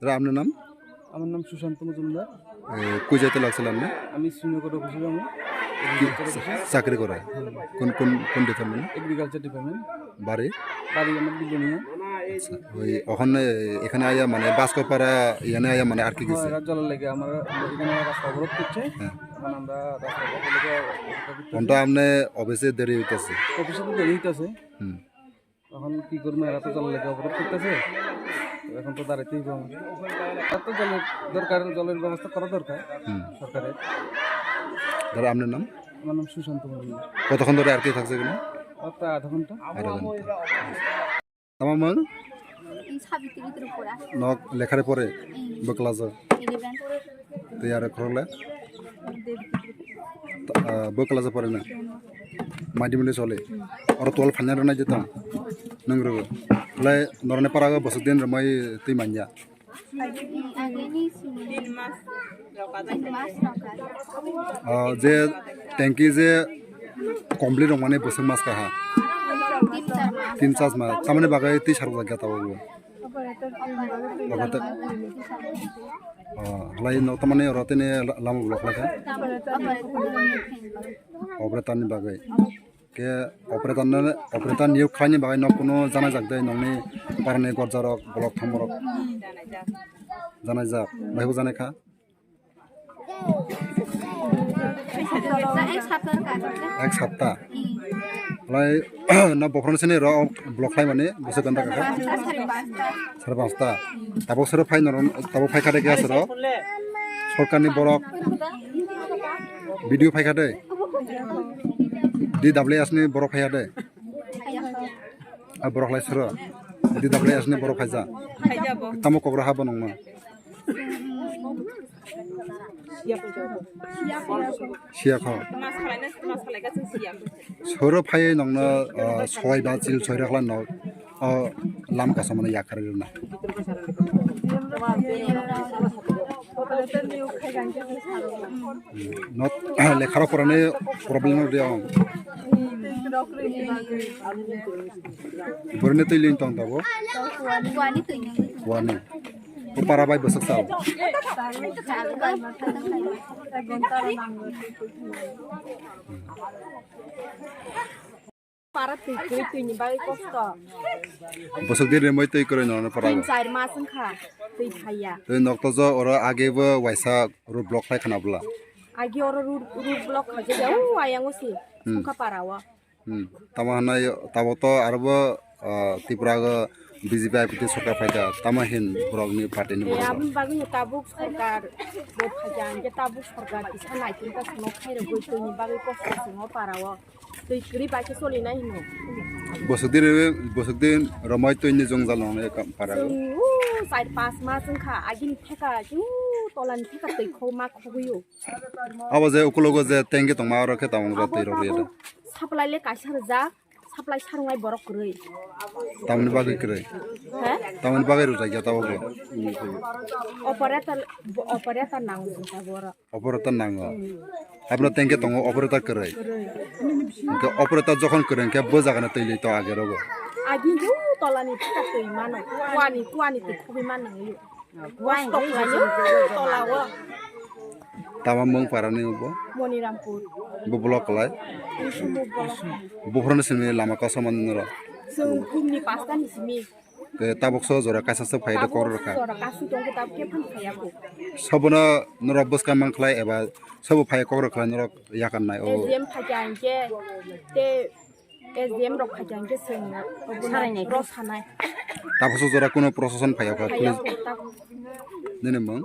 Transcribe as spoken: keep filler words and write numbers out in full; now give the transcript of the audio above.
দাদা, আপনার নাম? আমার নাম সুশান্ত মজুমদার। এ, কই যাইতে লাগছিল আপনি? আমি শ্রীনগর অফিসে যাবো। কি চা-, চাকরি করেন? কোন, কোন, কোন ডিপার্টমেন্ট? Agriculture department. বাড়ি? বাড়ি আমার বিলোনিয়া। আচ্ছা, ওই ওখানে, এখানে আয়া মানে বাস্কপাড়া, এখানে আয়া মানে আর কি গেছে? এরা জলের লেগে আমার এখানে রাস্তা অবরোধ করছে। হ্যাঁ। এখন আমরা রাস্তা অবরোধ লেগে অপেক্ষা করতেছি। কোনটা আপনি অফিসে দেরি হইতেছে? অফিসে তো দেরি হইতেছে। হুম। এখন কি করবো, এরা তো জলের লেগে অবরোধ করতেছে, তো এখন তো দাঁড়াইতেই হবে আমার। আর তো জলের দরকার, জলের ব্যবস্থা করা দরকার হুম। সরকারের। দাদা, আপনার নাম? আমার নাম সুশান্ত মণ্ডল। কতক্ষণ ধরে আর কি থাকছে এখানে? অত আধা ঘন্টা। আধা ঘন্টা। Tama mung? Sabitri Tripura. Nok lekhare pore? Hmm. Bo class o? Eleven. Tei aro khorokle? Bo class o pore na? Madhyamik sole? Oro twelve final rwnai de tong? Nung rw. Lai norone para go bosok din rwmai twi manya? Agini sini. Tin mas rok. Ah, je tanki je complete rok mane bwswk mas kaha? Tin char mas. Tin char mas. Tamani bagwi twi sarok jak gata o. Operator. Ah, halai no tamani oro tini lama block lai kha. Operator ni bagwi. Ke operator no, operator niyok khlaini bagwi nok kuno janai jak de nokni parani gorjarok, bolok thangborok. Janai jak, baibo janai kha? Ek sapta. Lai, no bophron sini ro block khlaimani, bwswk ganda kha? Sare panchta. Tabok sero phai norok, tabok phai kha de khe asoro. Sorkarni borok. Video phai kha de. D W S ni borok phai kha de. A borok lai sero. D W S ni borok phai ja. Tamo kogra habo nongma. Siya kho. Soro phai nongno, ah, soi ba chil soi rakla no. O lam kasamani yakar rwna. Not lekhara porani problem no de ong. Borne twi ling tong tabo. Wani. O para bai bwswk chao. Para twi kwrwi twini bagwi kosto. Bwswk din remoi twi kwrwi no para. Tin char mas wngkha twi thaya. Tei nokto jo oro age bo waisa road block khai khana bwla. Agi oro road, road block khai khe o ayang o si Hmm. Songkha para o. Hmm. Tamo hwnai tabo to aro bo, ah, Tripura go B J P I P T sorkar phaikha, tamo hin borokni party ni borok. Aboni bagwi no tabuk sorkar bo phaikha, hwnkhe tabuk sorkar kisa naikolka swngo khairogwi twini bagwi kosto swngo para o. Twi kwrwi bai khe solinai hino. Bwswk din, bwswk din romoi twini jwngjal nongnai para o. Chwng o char panch mas wngkha, agini theka, o tolani theka twi khogma khogwi o. Abo je ukulogo je tanki tongma oro khe tamo rw twi rw ya da. Supply le kaisa rwjak, supply sarwnai borok kwrwi. Tamoni bagwi kwrwi? He? Tamoni bagwi rwjak ya tabok bo? Operator, operator nango tabok oro. Operator nango. Abro tanki tongo operator kwrwi. Hwnkhe operator jokhon kwrwi hwnkhe bo jagano twi li to age rogo. Agi yo tolani thika twi mano. Kuani, kuani twi khogwi mano. Tama mung parani bo? Monirampur. Bo block kalai? Bo block. Buphuruni simi lama kosom manwi noro? Chwng phungni pasta ni simi. Ke tabuk so jora kaisa se phai de kok rwkha. Jora kasu tong ke tabuk ke phan phai ako. Sobono norok bwskang mang khlai eba sobo phai kok rwkha norok yakan nai o. S D M phai kya hingke te S D M rok phaikha hwnkhe chwng obono rw sanai. Tabukso jora kuno procession phaiya kha, phaiya police. Kho, tabuk. Nini mung?